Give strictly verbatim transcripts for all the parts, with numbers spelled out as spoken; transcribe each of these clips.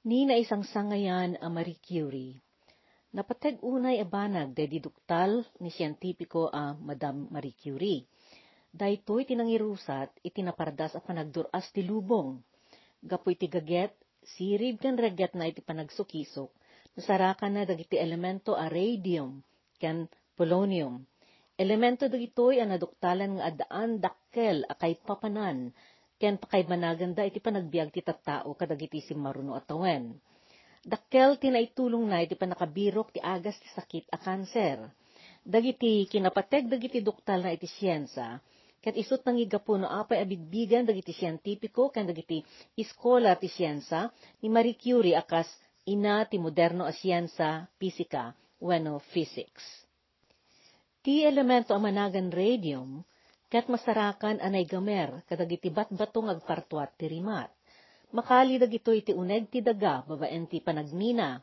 Ni naisangsangayan a Marie Curie. Napateg unay a banag daydi duktal ni sientipiko a Madam Marie Curie. Daytoy ti nangirusat iti napardas a panagdur-as ti lubong. Gapu iti gaget, sirib ken reggetna iti panagsukisok, nasarakanna dagiti elemento a radium ken polonium. Elemento dagitoy a naduktalan nga addaan dakkel a kaipapanan ken pakaibanaganda iti panagbiag ti tattao kadagiti simmaruno a tawen. Dakkel ti naitulongna iti pannakabirok ti agas ti sakit a kanser. Dagiti kinapateg dagiti doktalna iti siensia, ket isut nangigapu no apay a bigbigen dagiti sientipiko ken dagiti iskolar ti siensia ni Marie Curie a kas ina ti moderno a siensia, pisika, wenno physics. Ti elemento a managan radium, ket masarakan a naigamer kadagiti batbato nga agpartuat ti rimat. Makali dagitoy ti uneg ti daga babaen ti panagnina.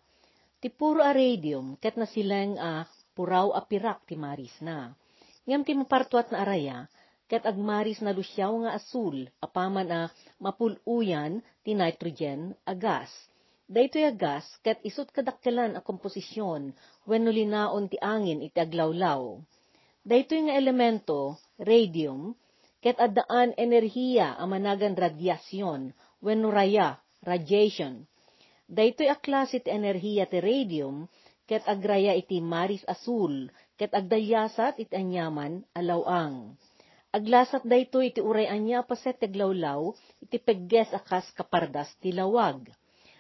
Ti puro a radium ket nasileng a puraw a pirak ti marisna. Ngem ti mapartuatna a raya, ket agmaris na lusiaw nga asul apaman a mapul-oyan ti nitrogen a gas. Daytoy a gas ket isut kadakkelan a komposision wenno linaon ti angin iti aglawlaw. Daytoy nga elemento, radium, ket addaan enerhiya a managan radiasion wenno raya, radiation. Daytoy a klase ti enerhiya ti radium ket agraya iti maris asul ket agdalyasat iti aniaman a law-ang. Aglasat daytoy iti uray ania a paset ti aglawlaw iti pegges a kas kapardas ti lawag.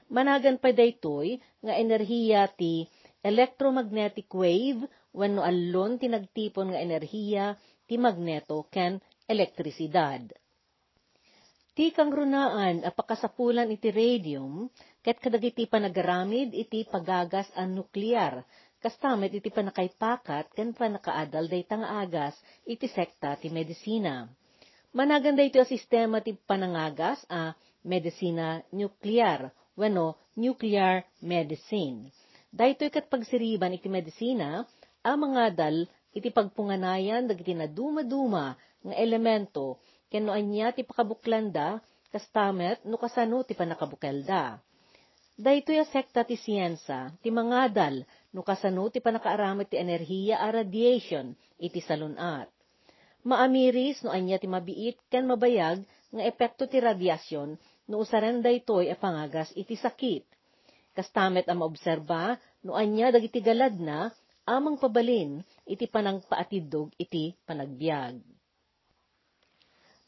Managan pay daytoy nga enerhiya ti electromagnetic wave wenno allon ti nagtipon nga enerhiya ti magneto ken elektrisidad. Ti kangrunaan a pakasapulan iti radium ket kadagiti panagaramid iti pagagas a nuklear, kasta met iti pannakaipakat ken pannakaadal dayta nga agas iti sekta ti medisina. Managan daytoy a sistema ti panangagas a medisina nuklear wenno nuclear medicine. Daytoy ket pagsiriban iti medisina a mangadal iti pagpunganayan dagiti nadumaduma nga elemento ken no ania ti pakabuklanda, kasta met no kasano ti pannakabukelda. Daytoy a sekta ti siensia ti mangadal no kasano ti pannakaaramid ti enerhiya a radiation iti salun-at. Maamiris no ania ti mabiit ken mabayag nga epekto ti radiasion no usaren daytoy a pangagas iti sakit. Kasta met a maobserba no ania dagiti galadna a mangpabalin iti panangpaatiddog iti panagbiag.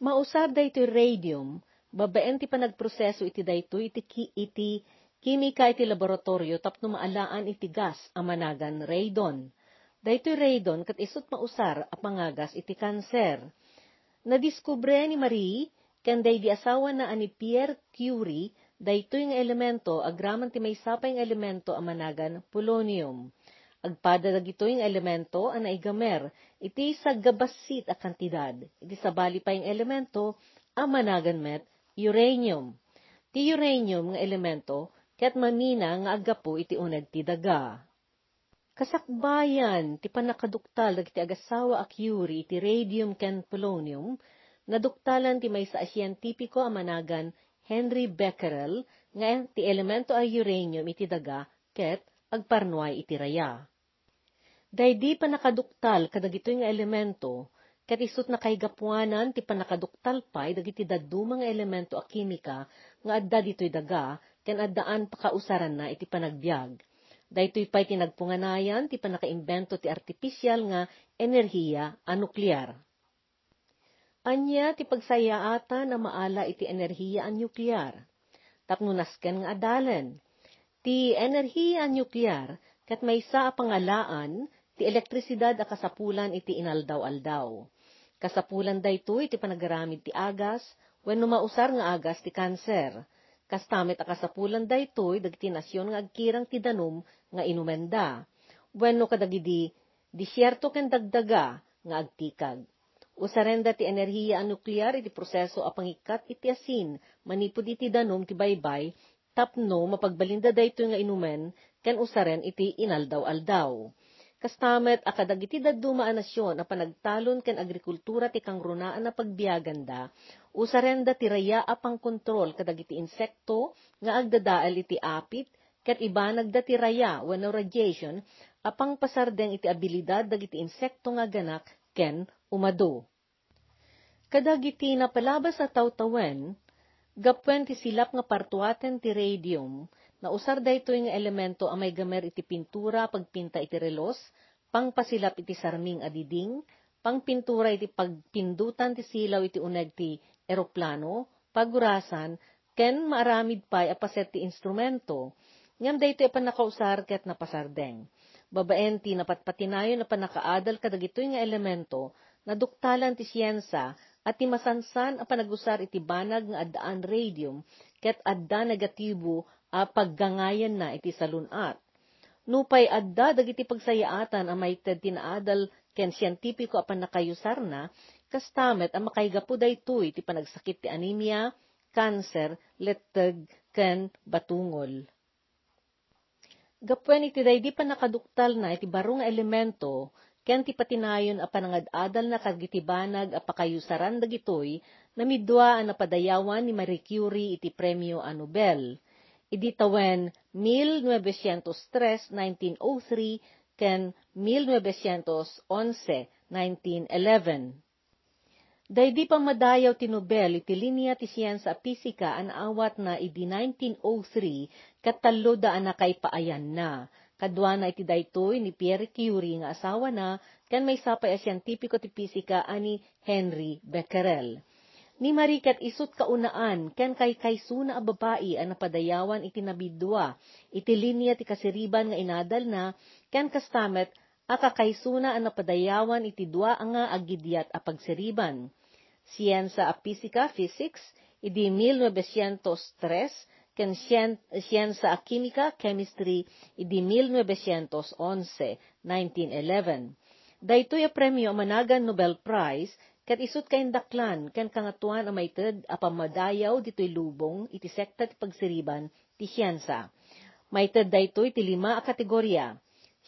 Mausar daytoy radium babaen ti panagproseso iti daytoy iti ki-, iti kimika iti laboratorio tapno maalaan iti gas a managan radon. Daytoy radon ket isut mausar a pangagas iti kanser. Nadiskubre ni Marie ken daydi asawana a ni Pierre Curie daytoy nga elemento agraman ti maysa pay nga elemento a managan polonium. Agpada dagitoy nga elemento a naigamer iti saggabassit a kantidad iti sabali pay nga elemento a managan met uranium. Ti uranium nga elemento ket mamina nga aggapu iti uneg ti daga. Kasakbayan ti pannakaduktal dagiti agasawa a Curie iti radium ken polonium, naduktalan ti maysa a sientipiko a managan Henry Becquerel nga ti elemento a uranium iti daga ket agparnuay iti raya. Daydi pannakaduktal kadagitoy nga elemento, ket isut nakaigapuanan ti pannakaduktal pay dagiti dadduma nga elemento a kimika nga adda ditoy daga ken addaan pakausaranna iti panagbiag. Daytoy pay ti nagpunganayan ti pannakaimbento ti artipisial nga enerhiya a nuklear. Ania ti pagsayaatan a maala iti enerhiya a nuklear? Tapno nasken nga adalen. Ti enerhiya a nuklear ket maysa a pangalaan ti elektrisidad a kasapulan iti inaldaw-aldaw. Kasapulan daytoy ti panagaramid ti agas wenno mausar nga agas ti kanser. Kasta met a kasapulan daytoy dagiti nasion nga agkirang ti danum nga inumenda, wenno kadagidi desierto ken dagdaga nga agtikag. Usarenda ti enerhiya a nuklear iti proseso a pangikkat iti asin manipud iti danum ti baybay tapno mapagbalinda daytoy nga inumen ken usaren iti inaldaw-aldaw. Kasta met a kadagiti dadduma a nasion a panagtalon ken agrikultura ti kangrunaan a pagbiaganda, usarenda ti raya a pangkontrol kadagiti insekto nga agdadael iti apit, ket ibanagda ti raya wenno radiation a pangpasardeng iti abilidad dagiti insekto nga aganak ken umadu. Kadagiti napalabas a tawtawen, gapuan ti silap nga partuaten ti radium, nausar daytoy nga elemento a maigamer iti pintura a pagpinta iti relos, pangpasilap iti sarming a diding, pangpintura iti pagpindutan ti silaw iti uneg ti eroplano, pagurasan, ken maaramid pay a paset ti instrumento. Ngem daytoy a pannakausar ket napasardeng. Babaen ti napatpatinayon a pannakaadal kadagitoy nga elemento, naduktalan ti siensa a ti masansan a panagusar iti banag nga addaan radium ket adda negatibo a paggangayanna iti salun-at. Nupay adda dagiti pagsayaatan a maited ti naadal ken sientipiko a pannakayusarna, kasta met a makaigapu daytoy ti panagsakit ti anemia, kanser, letteg, ken batungol. Gapuan iti daydi pannakaduktalna iti baro nga elemento ken ti patinayon a panangad-adalna kadagiti banag a pakayusaran dagitoy, namidua a napadayawan ni Marie Curie iti Premio a Nobel. Idi tawen mil novecientos tres, nineteen oh three, ken mil novecientos onse, nineteen eleven. Daydi pammadayaw ti Nobel iti linia ti siensa a pisika a naawatna idi nineteen oh three ket talloda a nakaipaayanna. Kaduana iti daytoy ni Pierre Curie nga asawana ken maysa pay a sientipiko ti pisika a ni Henri Becquerel. Ni Marie ket isut' kaunaan ken kaykaysona a babai a napadayawan iti namidua iti linia ti kasiriban nga inadalna ken kasta met a kakaysona a napadayawan iti dua nga agidiat a pagsiriban. Siensa a pisika, physics, idi mil novecientos tres, ken sien-, siensa a kimika, chemistry, idi mil novecientos onse, nineteen eleven. Daytoy a premio a managan Nobel Prize ket isut' kaindaklan ken kangatoan a maited a pammadayaw ditoy lubong iti sekta ti pagsiriban ti siensa. Maited daytoy ti lima a kategoria: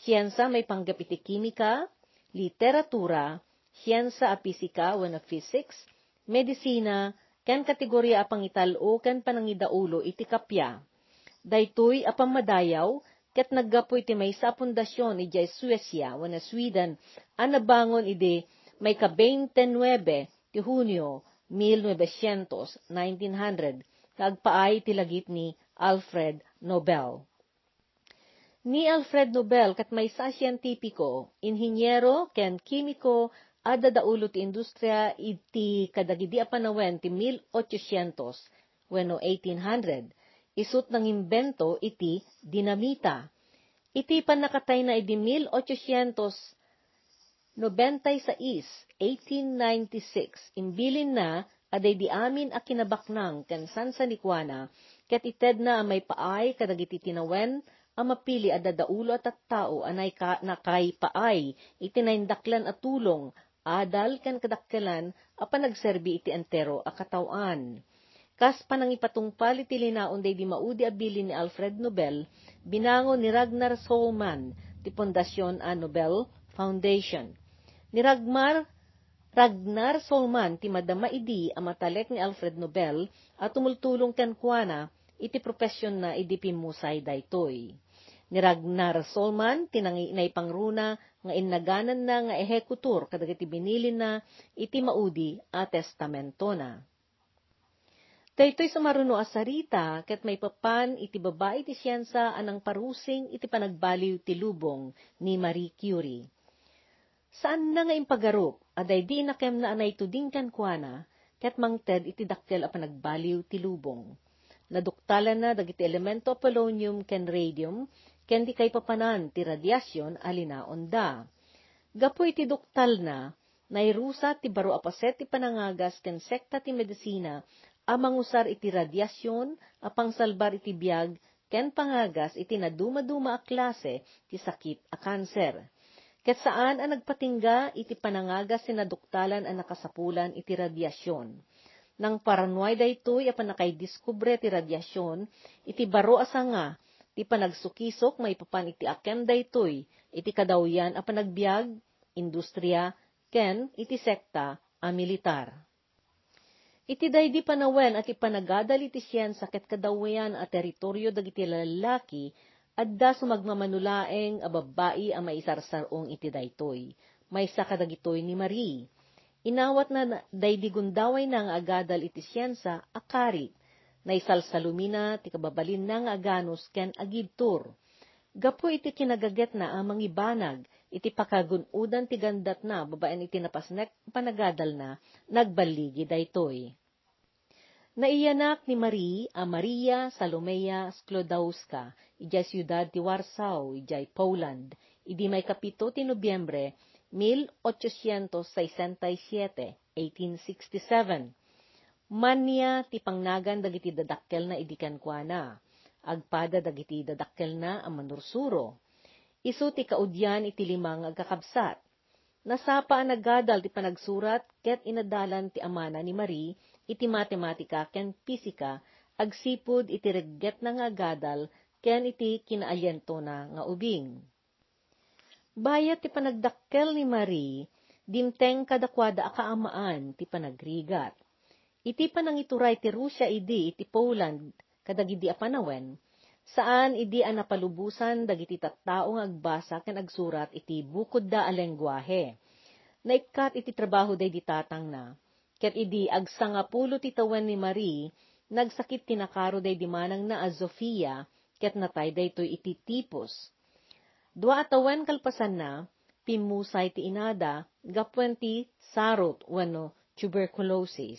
siensa maipanggep iti kimika, literatura, siensa a pisika wenno physics, medisina, ken kategoria a pangital-o ken panangidaulo iti kappia. Daytoy a pammadayaw ket naggapu iti maysa a pundasion idiay Suecia wenno Sweden a nabangon idi maika-bente nuebe ti Hunio, mil novecientos, nineteen hundred, nga agpaay iti lagip ni Alfred Nobel. Ni Alfred Nobel ket maysa a sientipiko, inhiniero, ken kimiko a dadaulo ti industria iti kadagidi a panawen ti mil ochocientos wenno eighteen hundred, isut' nangimbento iti dinamita. Iti pannakatayna idi mil ochocientos nobenta y seis, eighteen ninety-six, imbilinna a daydi amin a kinabaknang ken sansanikuana ket itedna a maipaay kadagiti tinawen a mapili a dadaulo a tattao a naika-, nakaipaay iti naindaklan a tulong, adal ken kadakkelan a panagserbi iti entero a katawaan. Kas panangipatungpal iti linaon daydi maudi a bilin ni Alfred Nobel, binangon ni Ragnar Sohlman ti pundasion a Nobel Foundation. Ni Ragmar-, Ragnar Sohlman ti madama idi a matalek ni Alfred Nobel a tumultulong kenkuana iti profesionna idi pimmusay daytoy. Ni Ragnar Sohlman ti nangi-, naipangruna nga innagananna nga ehekutor kadagiti binilinna iti maudi a testamentona. Daytoy sumaruno a sarita ket maipapan iti babai ti siensa a nangparusing iti panagbaliw ti lubong ni Marie Curie. Saanna nga impagarup a daydi inakemna a naituding kenkuana ket mangted iti dakkel a panagbaliw ti lubong. Naduktalanna dagiti elemento a polonium ken radium ken di kaipapanan ti radiasion a linaonda. Gapu iti duktalna, nairusa ti baro a paset ti panangagas ken sekta ti medisina a mangusar iti radiasion a pangsalbar iti biag ken pangagas iti nadumaduma a klase ti sakit a kanser. Ket saan a nagpatingga iti panangagas ti naduktalan a nakasapulan iti radiasion. Nangparnuay daytoy a pannakaidiskubre ti radiasion iti baro a sanga ti panagsukisok maipapan iti akem daytoy iti kadawyan a panagbiag, industria, ken iti sekta a militar. Iti daydi panawen a ti panagadal iti siensia ket kadawyan a teritorio dagiti lallaki, adda sumagmamano laeng a babbai a maisarsar-ong iti daytoy, maysa kadagitoy ni Marie. Inawatna na-, daydi gundawayna nga agadal iti siensia a karit. Naisalsalumina ti kababalinna nga aganus ken agibtur. Gapu iti kinagagetna a mangibanag iti pakagun-odan ti gandatna babaen iti napasnek a panagadalna, nagballigi daytoy. Naiyanak ni Marie a Maria Salomea Sklodowska idiay siudad ti Warsaw, idiay Poland, idi maikapito ti Nobiembre, mil ochocientos sesenta y siete, eighteen sixty-seven. Mania ti pangnagan dagiti dadakkelna idi kenkuana. Agpada dagiti dadakkelna a manursuro. Isu ti kaudian iti lima nga agkakabsat. Nasapa a nagadal ti panagsurat ket inadalan ti amana ni Marie iti matematika ken pisika agsipud iti reggetna nga agadal ken iti kinaalientona nga ubing. Bayat ti panagdakkel ni Marie, dimteng kadakuada a kaamaan ti panagrigat. Iti panangituray ti Rusia idi iti Poland kadagidi a panawen, saan idi a napalubosan dagiti tattao nga agbasa ken agsurat iti bukodda a lenguahe. Naikkat iti trabaho daydi tatangna, ket idi agsangapulo ti tawen ni Marie, nagsakit ti nakaro daydi manangna a Zofia, ket natay daytoy iti tipos. Dua a tawen kalpasanna, pimmusay ti inada gapuan ti sarot wenno tuberculosis.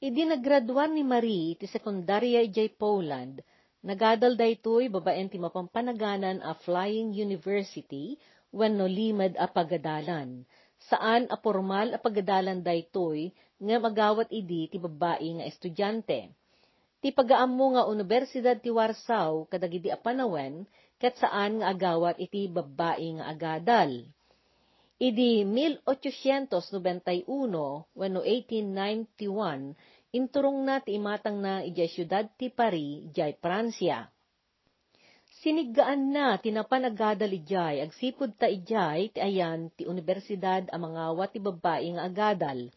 Idi nagraduar ni Marie ti sekundaria idiay Poland, nagadal daytoy babaen ti mapanpanaganan a Flying University wenno limed a pagadalan. Saan a pormal a pagadalan daytoy ngem agawat idi ti babbai nga estudiante. Ti pagaammo nga Unibersidad ti Warsaw kadagidi a panawen ket saan nga agawat iti babbai nga agadal. Idi mil ochocientos nobenta y uno wenno eighteen ninety-one, inturongna ti imatangna idiay siudad ti Paris, idiay Francia. Siniggaanna ti napan agadal idiay agsipud ta idiay ti ayan ti unibersidad a mangawat ti babbai nga agadal.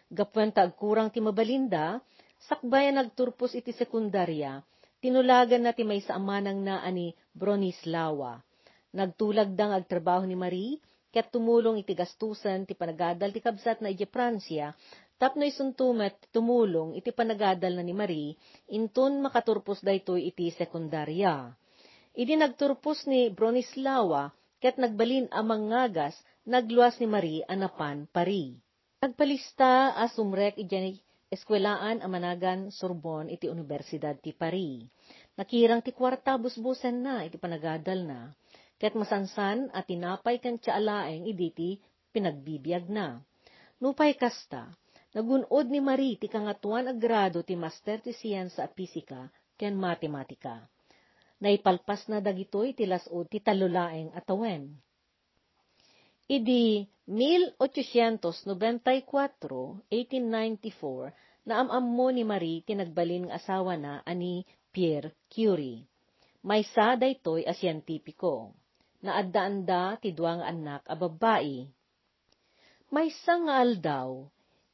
Gapuan ta agkurang ti mabalinda, sakbay a nagturpos iti sekundaria, tinulaganna ti maysa a manangna a ni Bronislawa. Nagtulagda nga agtrabaho ni Marie ket tumulong iti gastusen ti panagadal ti kabsatna idiay Francia tapno isunto met ti tumulong iti panagadalna ni Marie inton makaturpos daytoy iti sekundaria. Idi nagturpos ni Bronislawa ket nagbalin a mangngagas, nagluas ni Marie a napan Paris. Nagpalista a sumrek idiay eskuelaan a managan Sorbonne iti Unibersidad ti Paris. Nakirang ti kuarta busbusenna iti panagadalna, ket masansan a tinapay ken tsaa laeng idi ti pinagbibiagna. Nupay kasta, nagun-od ni Marie ti kangatoan a grado ti Master ti Siensia a Pisika ken Matematika. Naipalpasna dagitoy ti las-ud ti tallo laeng a tawen. Idi mil ochocientos nobenta y kuatro, eighteen ninety-four, naam-ammo ni Marie ti nagbalin nga asawana a ni Pierre Curie. Maysa daytoy a sientipiko. Naaddaanda ti dua nga annak a babbai. Maysa nga aldaw,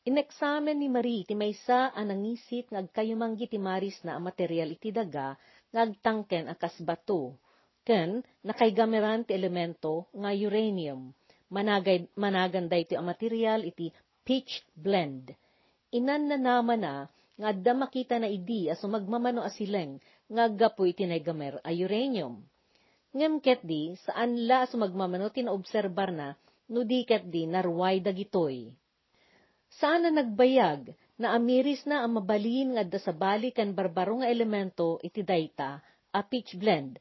ineksamen ni Marie ti maysa a nangisit nga agkayumanggi ti marisna a material iti daga nga agtangken a kas bato, ken nakaigameran ti elemento nga uranium. Managay-, managan daytoy a material iti pitch blend. Inannanamana nga adda makitana idi a sumagmamano a sileng nga aggapu iti naigamer a uranium. Ngem ketdi, saan la a sumagmamano ti naobserbarna no di ketdi naruay dagitoy. Saan a nagbayag, naamirisna a mabalin nga adda sabali ken barbaro nga elemento iti dayta a pitch blend.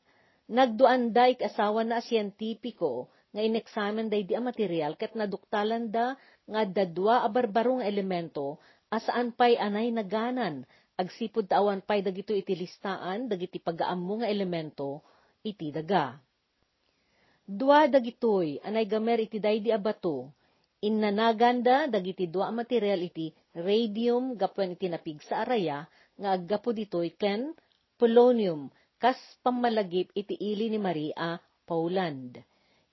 Nagduanda iti asawana a sientipiko nga ineksamen daydi a material ket naduktalanda nga adda dua a barbaro nga elemento a saan pay a nainaganan agsipud ta awan pay dagitoy iti listaan dagiti pagaammo nga elemento iti daga. Dua dagitoy a naigamer iti daydi a bato. Innanaganda dagiti dua a material iti radium gapuan iti napigsa a raya nga aggapu ditoy ken polonium kas pammalagip iti ili ni Marie a Poland.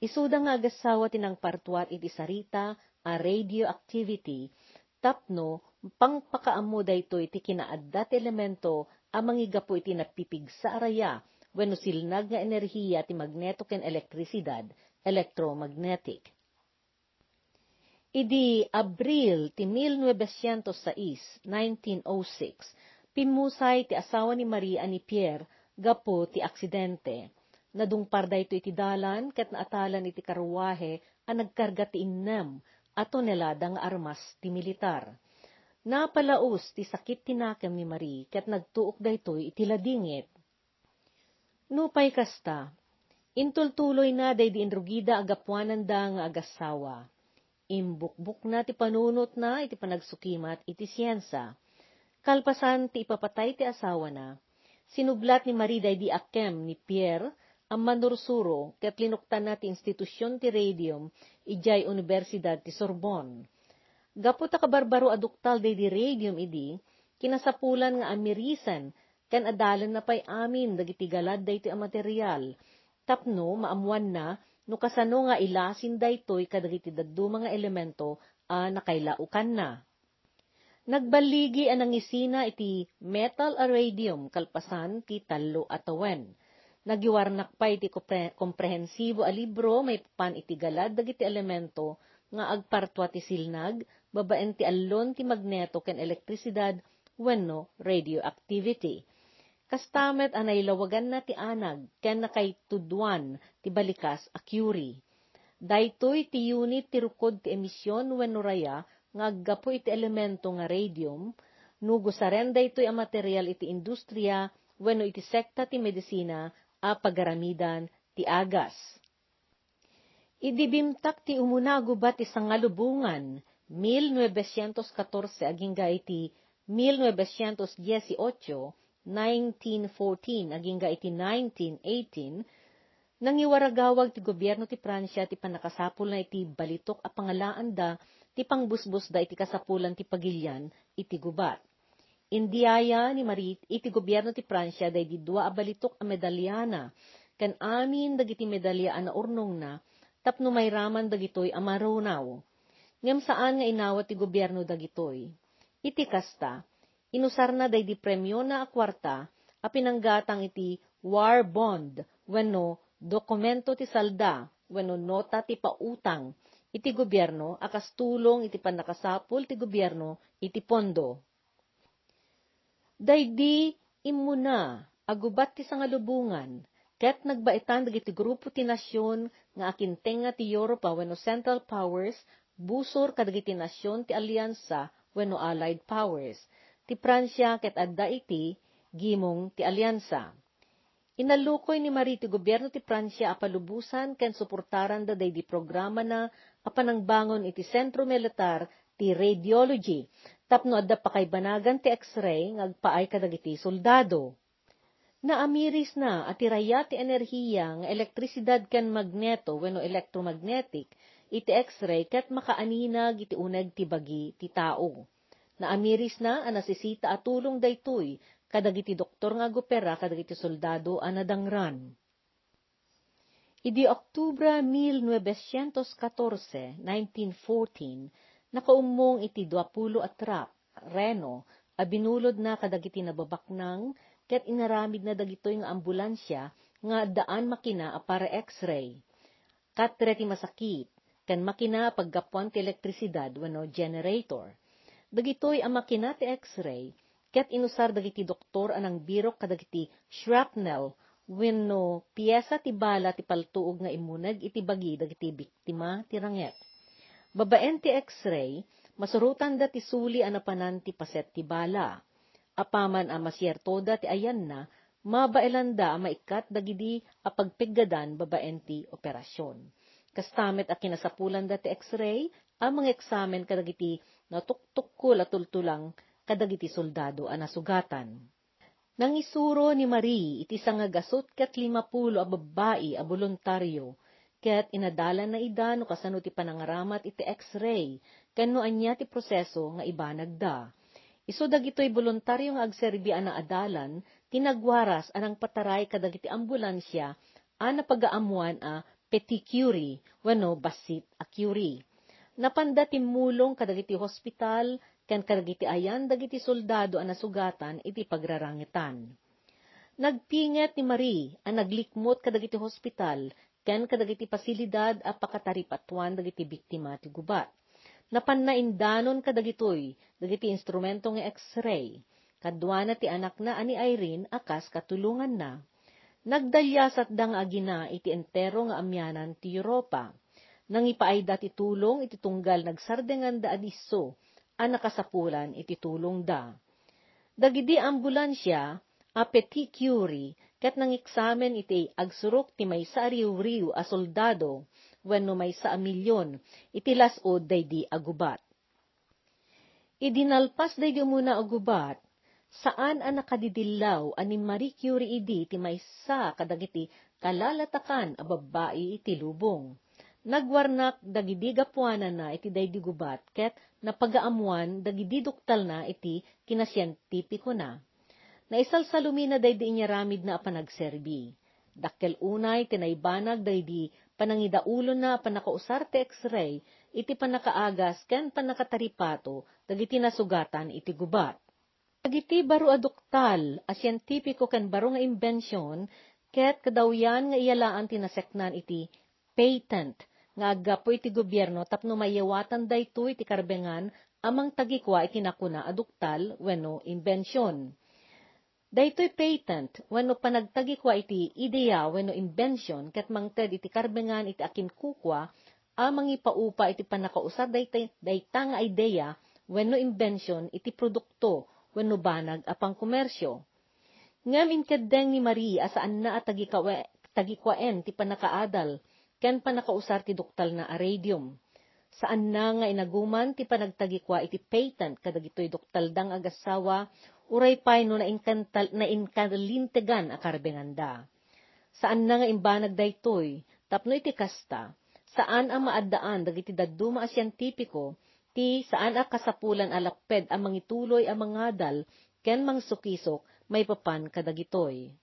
Isuda nga agassawa ti nangpartuat iti sarita a radioactivity tapno pangpakaammo daytoy ti kinaadda ti elemento a mangigapu iti napipigsa a raya wenno silnag nga enerhiya ti magneto ken elektrisidad, electromagnetic. Idi Abril ti mil novecientos sais, nineteen oh six, pimmusay ti asawa ni Marie a ni Pierre gapu ti aksidente. Nadungpar daytoy iti dalan ket naatalan iti karruahe a nagkarga ti innem a tonelada nga armas ti militar. Napalaus ti sakit ti nakem ni Marie ket nagtuok daytoy iti ladingit. Nupay kasta, intultuloyna daydi inrugida a gapuananda nga agassawa. Imbukbokna ti panunotna iti panagsukimat iti siensia. Kalpasan ti ipapatay ti asawana, sinublat ni Marie daydi a kem ni Pierre a manursuro ket linuktanna ti institusion ti radium idiay Universidad ti Sorbonne. Gapu ta kabarbaro a duktal daydi radium idi, kinasapulan nga amirisen ken adalanna pay amin dagiti galad daytoy a material, tapno maammoanna no kasano nga ilasin daytoy kadagiti dadduma nga elemento a nakailaukanna. Nagballigi a nangisina iti metal a radium kalpasan ti tallo a tawen. Nagiwarnak pay ti kompre-, komprehensibo a libro maipapan iti galad dagiti elemento nga agpartua ti silnag babaen ti allon ti magneto ken elektrisidad wenno radioactivity. Kasta met a nailawaganna ti anag ken nakaitudoan ti balikas a Curie. Daytoy ti unit ti rukod ti emision wenno raya nga aggapu iti elemento nga radium, no gusaren daytoy a material iti industria wenno iti sekta ti medisina a pagaramidan ti agas. Idi bimtak ti umuna a gubat ti sangalubongan, mil novecientos katorse agingga iti mil novecientos dieciocho, nineteen fourteen agingga iti nineteen eighteen, nangiwaragawag ti gobierno ti Francia ti pannakasapulna iti balitok a pangalaanda ti pangbusbusda iti kasapulan ti pagilian iti gubat. Indiaya ni Marie iti gobierno ti Francia daydi dua a balitok a medaliana ken amin dagiti medalia a naurnongna tapno mairaman dagitoy a marunaw. Ngem saan nga inawat ti gobierno dagitoy. Iti kasta, inusarna daydi premiona a kuarta a pinanggatang iti war bond wenno dokumento ti salda wenno nota ti pautang iti gobierno a kas tulong iti pannakasapul ti gobierno iti pondo. Daydi immuna a gubat ti sangalubongan, ket nagbaetan dagiti grupo ti nasion nga akintengnga ti Europa wenno Central Powers, busor kadagiti nasion ti aliansa wenno Allied Powers. Ti Francia ket adda iti gimong ti aliansa. Inallukoy ni Marie ti gobierno ti Francia a palubosan ken suportaranda daydi programana a panangbangon iti sentro militar ti radiology tapno adda pakaibanagan ti X-ray nga agpaay kadagiti soldado. Naamirisna a ti raya ti enerhiya nga elektrisidad ken magneto wenno electromagnetic iti X-ray ket makaaninag iti uneg ti bagi ti tao. Naamirisna a nasisita a tulong daytoy kadagiti doktor nga agopera kadagiti soldado a nadangran. Idi Oktubra mil novecientos katorse, nineteen fourteen, nakaummong iti duapulo a truck, Renault, a binulodna kadagiti nababaknang ket inaramidna dagitoy nga ambulansia nga addaan makina a para X-ray. Katre ti masakit, ken makina a paggapuan ti elektrisidad wenno generator. Dagitoy a makina ti X-ray ket inusar dagiti doktor a nangbirok kadagiti shrapnel wenno piesa ti bala ti paltuog nga immuneg iti bagi dagiti biktima ti ranget. Babaen ti X-ray, masurotanda ti suli a napanan ti paset ti bala. Apaman a masiertoda ti ayanna, mabaelanda a maikkat dagidi a pagpiggadan babaen ti operasion. Kasta met a kinasapulanda ti X-ray a mangeksamen kadagiti natuktukkol a tultulang kadagiti soldado a nasugatan. Nangisuro ni Marie iti sangagasut ket limapulo a babbai a boluntario, ket inadalanna ida no kasano ti panangaramat iti X-ray ken no ania ti proseso nga ibanagda. Isu dagitoy boluntario nga agserbi a naadalan ti nagwaras a nangpataray kadagiti ambulansia a napagaammoan a petechiae wenno bassit a curie. Napanda timmulong kadagiti hospital ken kadagiti ayan dagiti soldado a nasugatan iti pagrarangetan. Nagpinget ni Marie a naglikmut kadagiti hospital ken kadagiti pasilidad a pakataripatuan dagiti biktima ti gubat. Napanna indanon kadagitoy dagiti instrumento nga X-ray. Kaduana ti anakna a ni Irene a kas katulonganna. Nagdaliasatda nga agina iti entero nga amianan ti Europa. Nangipaayda ti tulong iti tunggal nagsardenganda a disso a nakasapulan iti tulongda. Dagidi ambulansia a petechiae ket nangiksamen iti agsurok ti maysa a riwriw a soldado wenno maysa a milion iti las-ud daydi a gubat. Idi nalpas daydi umuna a gubat, saan a nakadidillaw a ni Marie Curie idi ti maysa kadagiti kalalatakan a babbai iti lubong. Nagwarnak dagidi gapuananna iti daydi gubat ket napagaammoan dagidi doktalna iti kinasientipikona. Naisalsalumina daydi inyaramidna a panagserbi. Dakkel unay ti naibanag daydi panangidaulonna a pannakausar ti X-ray iti pannakaagas ken pannakataripato dagiti nasugatan iti gubat. Dagiti baro a doktal a sientipiko ken baro nga imbension ket kadawyan nga iyalaan ti naseknan iti patent nga aggapu iti gobierno tapno mayawatan daytoy ti karbengan a mangtagikua iti nakuna a doktal wenno imbension. Daytoy patent wenno panagtagikua iti idea wenno imbension ket mangted iti karbengan iti akinkukua a mangipaupa iti pannakausar dayta, dayta nga idea wenno imbension iti produkto wenno banag a pangkomersio. Ngem inkeddeng ni Marie a saanna a tagikawe-, tagikuaen ti pannakaadal ken pannakausar ti doktalna a radium. Saanna nga inaguman ti panagtagikua iti patent kadagitoy doktalda nga agassawa, uray pay no nainkantal-, nainkalintegan a karbenganda. Saanna nga imbanag daytoy, tapno iti kasta, saan a maaddaan dagiti dadduma a sientipiko ti saan a kasapulan a lapped a mangituloy a mangadal ken mangsukisok maipapan kadagitoy.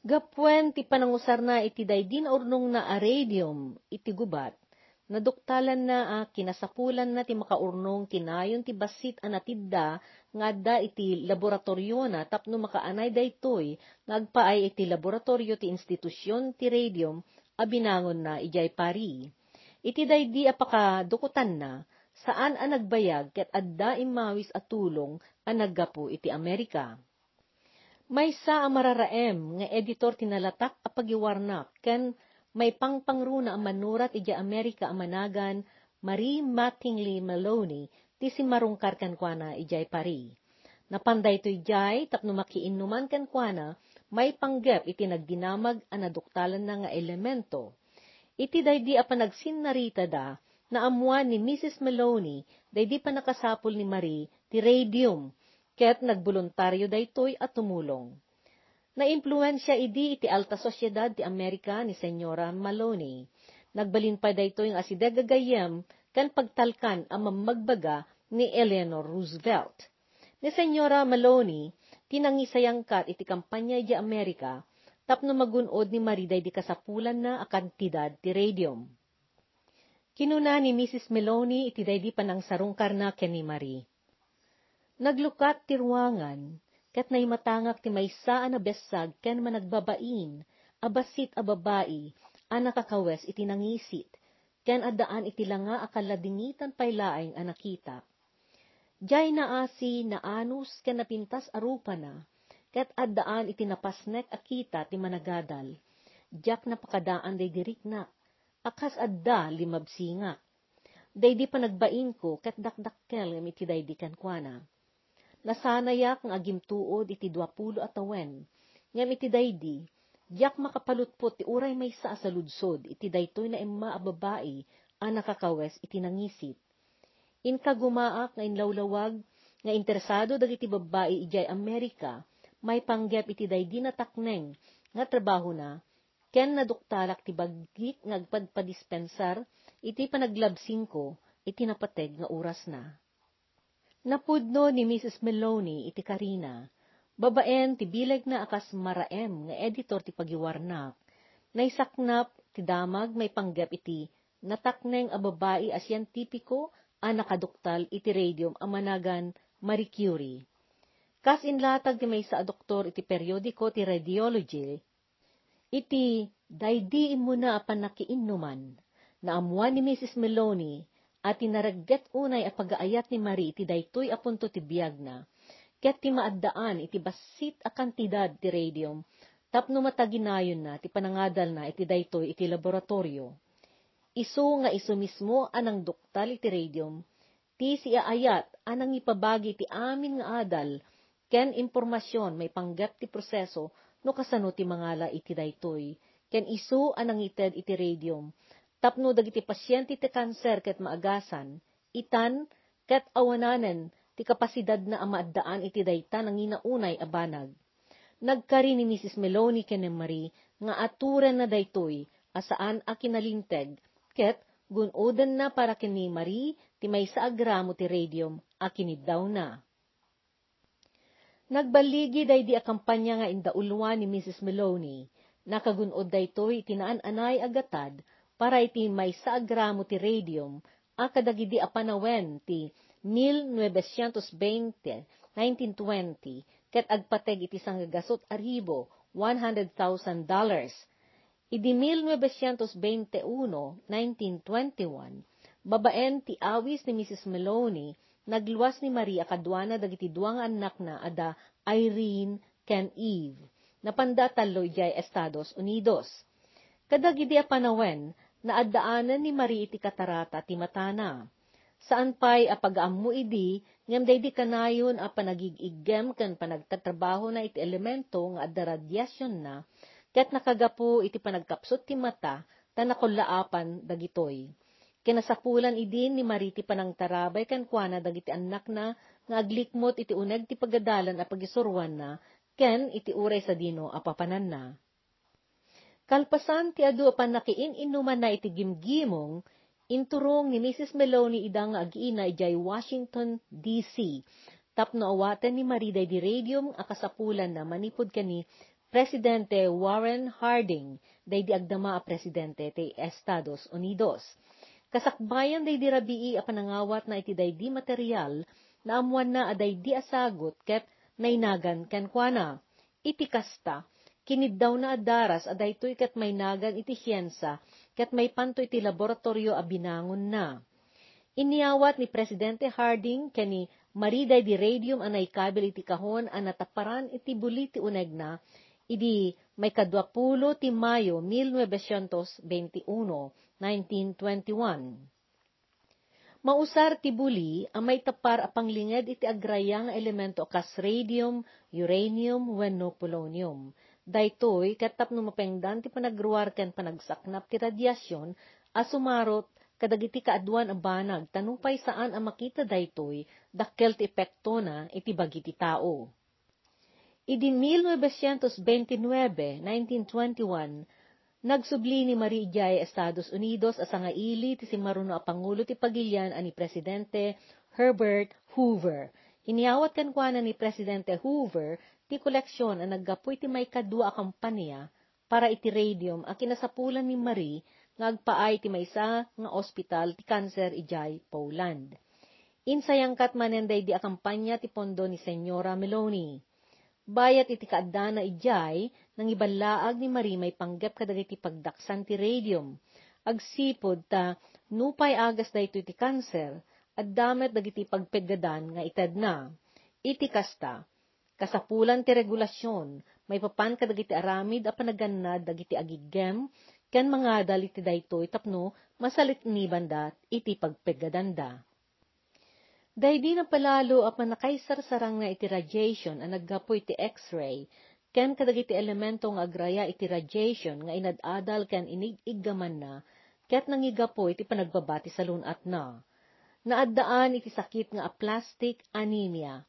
Gapuan ti panangusarna iti daydi naurnongna a radium iti gubat, naduktalanna a kinasapulanna ti makaurnong ti nayon ti bassit a natidda nga adda iti laboratoriona tapno makaanay daytoy nga agpaay iti laboratorio ti institusion ti radium a binangonna idiay Paris. Iti daydi a pakadukotanna, saan a nagbayag ket adda immawis a tulong a naggapu iti Amerika. Maysa a mararaem nga editor ti nalatak a pagiwarnak ken maipangpangruna a manurat idiay Amerika a managan Marie Mattingly Maloney ti simmarungkar kenkuana idiay Paris. Napan daytoy idiay tapno makiinnuman kenkuana maipanggep iti nagdinamag a naduktalanna nga elemento. Iti daydi a panagsinnaritada, naammoan ni Missus Maloney daydi pannakasapul ni Marie ti radium, ket nagboluntario daytoy a tumulong. Naimpluensia idi iti alta sosiedad ti Amerika ni Señora Maloney. Nagbalin pay daytoy nga asideg a gayyem ken pagtalkan a mammagbaga ni Eleanor Roosevelt. Ni Señora Maloney ti nangisayangkat iti kampanya idiay Amerika tapno magun-od ni Marie daydi kasapulanna a kantidad ti radium. Kinuna ni Missus Maloney iti daydi panangsarungkarna ken ni Marie, "Naglukat ti ruangan, ket naimatangak ti maysa a nabessag ken managbabain a bassit a babai a nakakawes iti nangisit, ken addaan iti langa a kalladingitan pay laeng a nakitak. Diay naasi, naanus ken napintas a rupana, ket addaan iti napasnek a kita ti managadal. Diak napakadaan daydi riknak, a kas adda limabsingak. Daydi panagbainko ket dakdakkel ngem iti daydi kenkuana. Nasanayak nga agimtuod iti duapulo a tawen, ngem iti daydi, diak makapalutpot ti uray maysa a saludsod iti daytoy naemma a babai a nakakawes iti nangisit. Inkagumaak nga inlawlawag nga interesado dagiti babbai idiay Amerika maipanggep iti daydi natakneng nga trabahona ken naduktalak ti bagik nga agpadpadispensar iti panaglabsingko iti napateg nga orasna." Napudno ni Missus Maloney iti karina, Babaen ti bilegna a kas maraem nga editor ti pagiwarnak, naisaknap ti damag maipanggep iti natakneng a babai a sientipiko a nakaduktal iti radium a managan Marie Curie. Kas inlatag ti maysa a doktor iti periodiko ti Radiology, iti daydi immuna a pannakiinnuman, naammuan ni Missus Maloney a ti naregget unay a pagaayat ni Marie iti daytoy a punto ti biagna, ket ti maaddaan iti bassit a kantidad ti radium tapno mataginayonna ti panangadalna iti daytoy iti laboratorio. Isu nga isu mismo a nangduktal iti radium, ti siaayat a nangipabagi iti amin nga adal ken impormasion maipanggep ti proseso no kasano ti mangala iti daytoy, ken isu a nangited iti radium tapno dagiti pasiente ti kanser ket maagasan, itan, ket awananen ti kapasidadna a maaddaan iti dayta nanginaunay a banag. Nagkari ni Missus Maloney ken ni Marie nga aturenna daytoy a saan a kinalinteg, ket gun-odenna para ken ni Marie ti maysa a gramo ti radium a kiniddawna. Nagballigi daydi a kampanya nga indauluan ni Missus Maloney. Nakagun-od daytoy iti naan-anay a gatad para iti maysa a gramo ti radium a kadagidi a panawen ti mil novecientos veinte, nineteen twenty, ket agpateg iti sangagasut a ribu, one hundred thousand dollars. Idi mil novecientos veinte uno, nineteen twenty-one, babaen ti awis ni Missus Maloney, nagluas ni Marie a kaduana dagiti dua nga annakna a da Irene ken Eve. Napanda a tallo idiay Estados Unidos. Kadagidi a panawen, naaddaanen ni Marie iti katarata ti matana. Saan pay a pagaammo idi, ngem daydi kanayon a panagig-iggem ken panagtatrabahona iti elemento nga adda radiasionna, ket nakagapu iti panagkapsut ti mata ta nakullaapan dagitoy. Kinasapulan idin ni Marie ti panangtarabay kenkuana dagiti annakna nga aglikmut iti uneg ti pagadalan a pagisuroanna ken iti uray sadino a papananna. Kalpasan ti adu a pannakiin-innumanna iti gimgimong, inturong ni Missus Maloney ida nga agiina idiay Washington, D C, tapno awaten ni Marie daydi radium a kasapulanna manipud ken ni Presidente Warren Harding, daydi agdama a presidente ti Estados Unidos. Kasakbayan daydi rabii a panangawatna iti daydi material, naammoanna a daydi a sagut ket nainagan kenkuana. Iti kasta, kiniddawna a daras a daytoy ket mainagan iti siensia ket maipanto iti laboratorio a binangonna. Inyawat ni Presidente Harding ken ni Marie daydi radium a naikabil iti kahon a nataparan iti buli ti unegna idi maikaduapulo ti Mayo mil novecientos veintiuno, nineteen twenty-one. Mausar ti buli a maitapar a panglinged iti agraya nga elemento a kas radium, uranium, wenno polonium. Daytoy ket tapno mapengdan ti panagruar ken panagsaknap ti radiasion a sumarot kadagiti kaaduan a banag, ta nupay saan a makita daytoy, dakkel ti epektona iti bagi ti tao. Idi mil novecientos veintinuebe, nineteen twenty-one, nagsubli ni Marie idiay Estados Unidos a sangaili ti simmaruno a pangulo ti pagilian a ni Presidente Herbert Hoover. Inyawat kenkuana ni Presidente Hoover ti koleksion a naggapu iti maikadua a kampania para iti radium a kinasapulan ni Marie nga agpaay ti maysa nga ospital ti kanser idiay Poland. Insayangkat manen daydi a kampania ti pondo ni Senyora Maloney. Bayat iti kaaddana idiay, nangiballaag ni Marie maipanggep kadagiti pagdaksan ti radium. Agsipud ta, nupay agas daytoy ti kanser, adda met dagiti pagpeggadan nga itedna. Iti kasta, kasapulan ti regulasion, maipapan kadagiti aramid a panagannad dagiti agiggem ken mangadal iti daytoy tapno masaliknibanda iti pagpeggadanda. Daydi napalalo a pannakaisarsarangna iti radiation a naggapu iti X-ray ken kadagiti elemento nga agraya iti radiation nga inad-adal ken inig-iggamanna ket nangigapu iti panagbaba ti salun-atna. Naaddaan iti sakit nga aplastic anemia.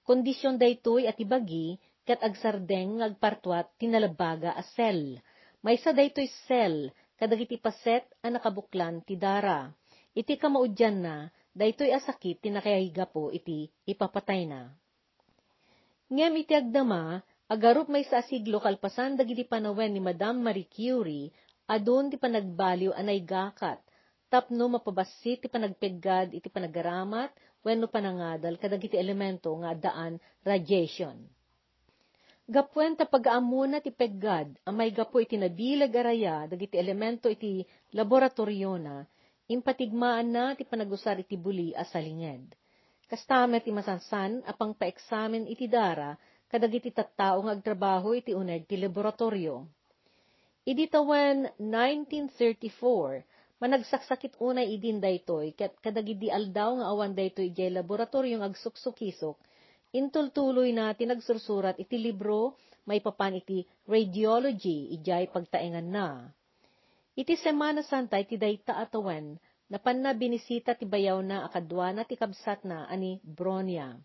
Kondision daytoy a ti bagi ket agsardeng nga agpartuat ti nalabbaga a sel. Maysa daytoy sel kadagiti paset a nakabuklan ti dara. Iti kamaudianna, daytoy a sakit ti nakaigapu iti ipapatayna. Ngem iti agdama, agarup maysa a siglo kalpasan dagiti panawen ni Madam Marie Curie, adun ti panagbaliw a naigakat tapno mapabassit ti panagpeggad iti panagaramat wenno panangadal kadagiti elemento nga addaan radiation. Gappuen ta pagaammona ti peggad a maigapu iti nabileg a raya dagiti elemento iti laboratoriona, impatigmaanna ti panagusar iti buli a salinged. Kasta met ti masansan a pangpaeksamen iti dara kadagiti tattao nga agtrabaho iti uneg ti laboratorio. Idi tawen nineteen thirty-four, managsaksakit unay idin daytoy ket kadagidi aldaw nga awan daytoy idiay laboratorio nga agsuksukisok, intultuloyna ti nagsursurat iti libro maipapan iti radiology idiay pagtaenganna. Iti Semana Santa iti dayta a tawen, napanna binisita ti bayawna a kaduana ti kabsatna a ni Bronia.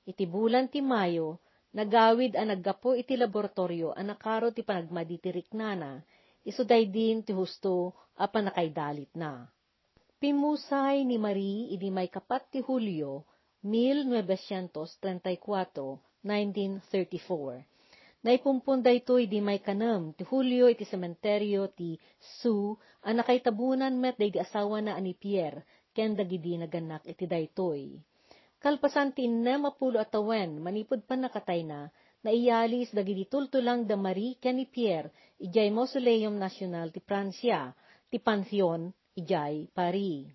Iti bulan ti Mayo, nagawid a naggapu iti laboratorio a nakaro ti panagmadi ti riknana, isu daydin ti husto a pannakaidalitna. Pimmusay ni Marie idi maikapat ti Hulio, mil novecientos treinta y cuatro, nineteen thirty-four. Naipumpon daytoy idi maikanem ti Hulio iti sementerio ti Sceaux a nakaitabonan met daydi asawana a ni Pierre ken dagidi nagannak iti daytoy. Kalpasan ti innem a pulo a tawen manipud pannakatayna, naiyalis dagidi tultulang da Marie ken ni Pierre idiay Mausoleum National ti Francia, ti Pantheon, idiay Paris.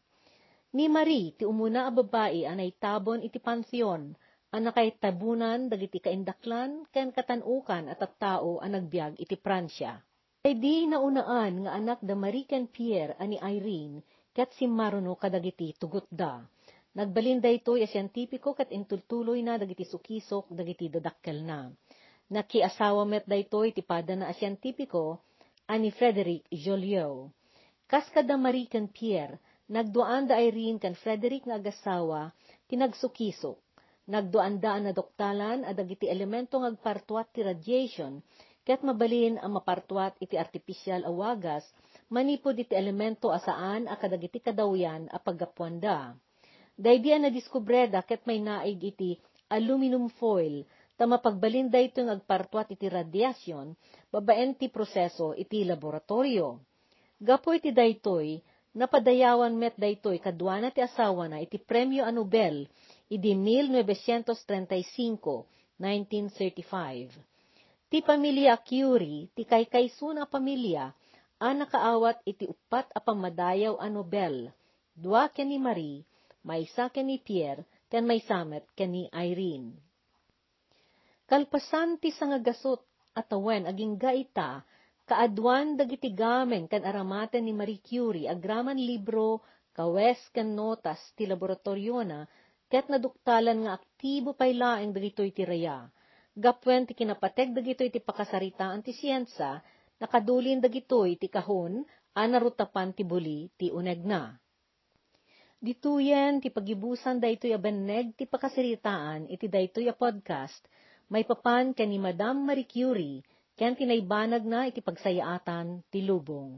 Ni Marie ti umuna a babai a naitabon iti Pantheon a nakaitabonan dagiti kaindaklan ken katan-okan a tattao a nagbiag iti Francia. Idi naunaan nga anak da Marie ken Pierre a ni Irene ket simmaruno kadagiti tugotda. Nagbalin daytoy a sientipiko ket intultuloyna dagiti sukisok dagiti dadakkelna. Nakiasawa met daytoy ti padana a sientipiko a ni Frederic Joliot. Kas kada Marie ken Pierre, nagduaan da Irene ken Frederic nga agasawa ti nagsukisok. Nagduaanda a naduktalan a dagiti elemento nga agpartuat ti radiation ket mabalin a mapartuat iti artificial a wagas manipud iti elemento a saan a kadagiti kadawyan a paggapuanda. Daydi a nadiskubreda ket mainaig iti aluminum foil ta mapagbalin daytoy nga agpartuat iti radiation babaen ti proseso iti laboratorio. Gapu iti daytoy, napadayawan met daytoy kaduana ti asawana iti Premio a Nobel idi mil novecientos treinta y cinco, nineteen thirty-five. Ti pamilia Curie ti kaykaysona a pamilia a nakaawat iti uppat a pammadayaw a Nobel, dua ken ni Marie, maysa ken ni Pierre, ken maysa met ken ni Irene. Kalpasan ti sangagasut a tawen agingga ita, kaaduan dagiti gamen ken aramaten ni Marie Curie agraman libro, kawes ken notas ti laboratoriona, ket naduktalan nga aktibo pay laeng dagitoy ti raya. Gapuen ti kinapateg dagitoy ti pakasaritaan ti siensia, nakadulin dagitoy ti kahon a narutapan ti buli ti unegna. Ditoyen ti pagibusan daytoy a benneg ti pakasaritaan iti daytoy a podcast maipapan ken ni Madam Marie Curie ken ti naibanagna iti pagsayaatan ti lubong.